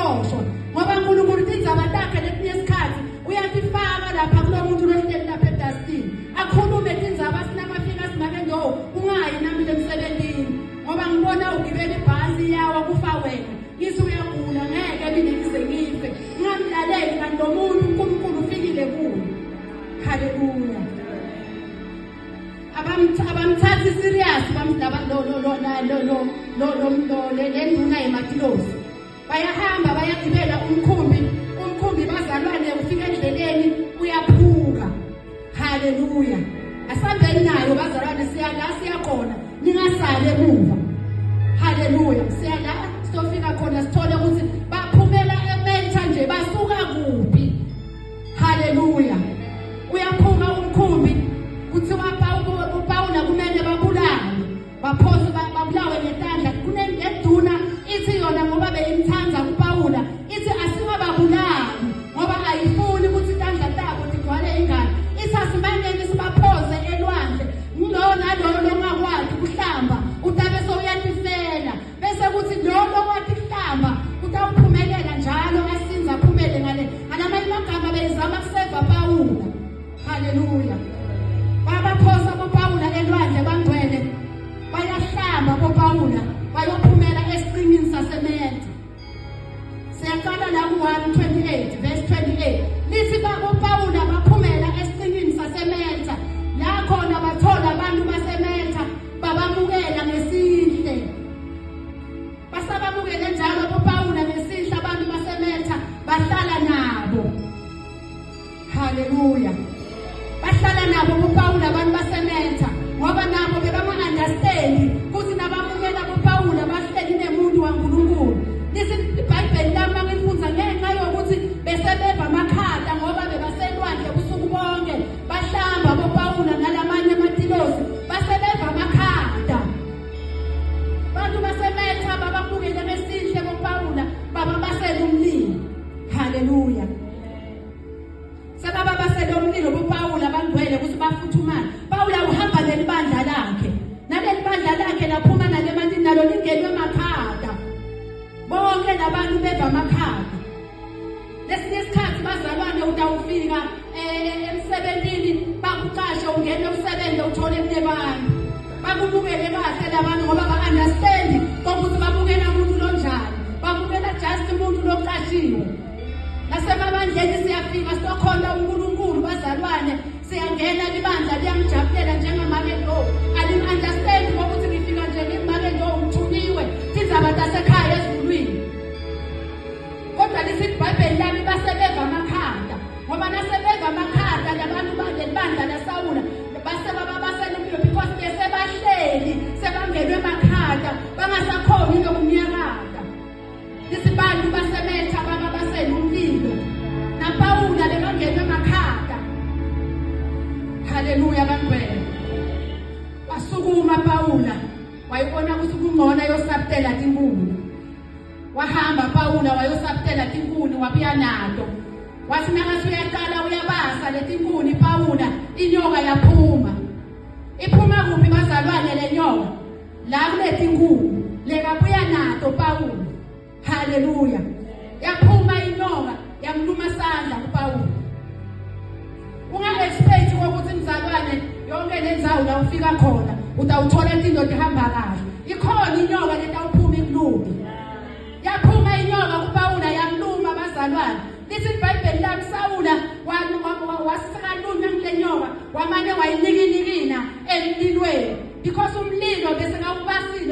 uyaboshwa ngoba uNkulunkulu tindzaba takhe letinye isikhathi uyatifaka lapha kulo muntu lohleli lapha edustini akhulume tindzaba sinamafika simake ndo ungayi nami lemsebentini ngoba ngibona ugibela ibhasi yawa kufa wena ngithi uyagula ngeke mina ngize ngife ngingamlaleli kanti lo muntu uNkulunkulu ufikile kuye. Haleluya. Abamthathi serious bamdaba lo lo lo lo lo lo lo lo le nduna yematilosi. Bayahamba bayagibela umkhumbi, umkhumbi bazalwane ufika endleleni uyaphuka. Haleluya. Asambeni nayo bazalwane siya la siyakhona ningasali emuva. Haleluya. Siya la sitofika khona sithole ukuthi baphumela eMelta nje basuka kuphi. Haleluya. Uyaphuma umkhumbi kuthiwa uPawula kumele babulawe. Baphose babulawe ngetandla. Kunenduna ithi yona ngoba beyimthanda uPawula ithi asingababulali ngoba ayifuni ukuthi itandla tabo tigcwale ingane. Ithi asimaneni sibaphose elwandle. Ngilowo nalowo longakwati kuhlamba utabe sewuyatifela bese kuthi lowo lokwathi kuhlamba utawuphumelela njalo asinze aphumele ngale ngalamanye amagama beyizama kuseva Pawula. Haleluya. Babaphosa boPawula elwandle bangcwele bayahlamba boPawula bayophumela esiqhingini saseMelta. Siyaqala la ku-1:28 verse 28 lithi baboPawula baphumela esiqhingini saseMelta la khona bathola abantu baseMelta babamukela ngesihle. Basabamukele njalo boPawula ngesihle abantu baseMelta bahlala nabo. Haleluya. Bahlala nabo boPawula abantu baseMelta ngoba nabo bebama-understand ukuthi nabamukela boPawula bahleli nemuntu waNkulunkulu. Lithi iBhayibheli lami mangilifunda ngenxa yokuthi besebeva amakhata ngoba bebaselwandle busuku bonke bahlamba boPawula nalamanye amatilosi basebeva amakhata. Bantu baseMelta babamukele besihle boPawula bababasela umlilo. Haleluya. Sebababasele umlilo boPawula abangcwele ukuthi bafuthumale. Pawula uhamba nelibandla lakhe. Naleli bandla lakhe laphuma nalemantini nalo lingenwe makhada. Bonke labantu beva amakhada. Lesinye isikhathi bazalwane utawufika eh, emsebentini bakuqashe ungene usebenze uthole kunebantu. Bakubukele kahle labantu ngoba ba-understand kokuthi babukela umuntu lonjani. Babukela just umuntu loqashiwe. Nasemabandleni siyafika siyokhonta uNkulunkulu bazalwane siyangena libandla liyamjabulela njengamake lo alim-understand ngokuthi ngifika nje ngimake lo ngithunyiwe tindzaba tasekhaya ezulwini kodwa lithi ibhayibheli lami basebeva amakhanda ngoba nasebeva amakhanda labantu balelibandla lasawula base bababasela umlilo because besebahleli sebangenwe emakhanda bangasakhoni nokunyakata Isibantu basemetha bababasela umlilo. NaPawula bekangenwe emakhata. Haleluya bangcwele. Wasukuma Pawula wayibona ukuthi kungcono ayosaptela tinkuni. Wahamba Pawula wayosaptela tinkuni wabuya nato. Wathi nakathi uyaqala uyabasa letinkuni Pawula inyoka yaphuma. Iphuma kuphi bazalwane lenyoka? La kuletinkuni lekabuya nato Pawulu. Haleluya. Yaphuma inyoka yamluma sandla kuPawulu. Unga-expect ukuthi mzalwane yonke le ndzawo la ufika khona utawuthola into ihamba kahle. Ikhona inyoka letawuphuma ikulume. Yaphuma inyoka kuPawula yamluma bazalwane. Lithi iBhayibheli lami Sawula wasikalunywa kule nyoka wamane wayinikinikina emlilweni because umlilo bese kawubasile.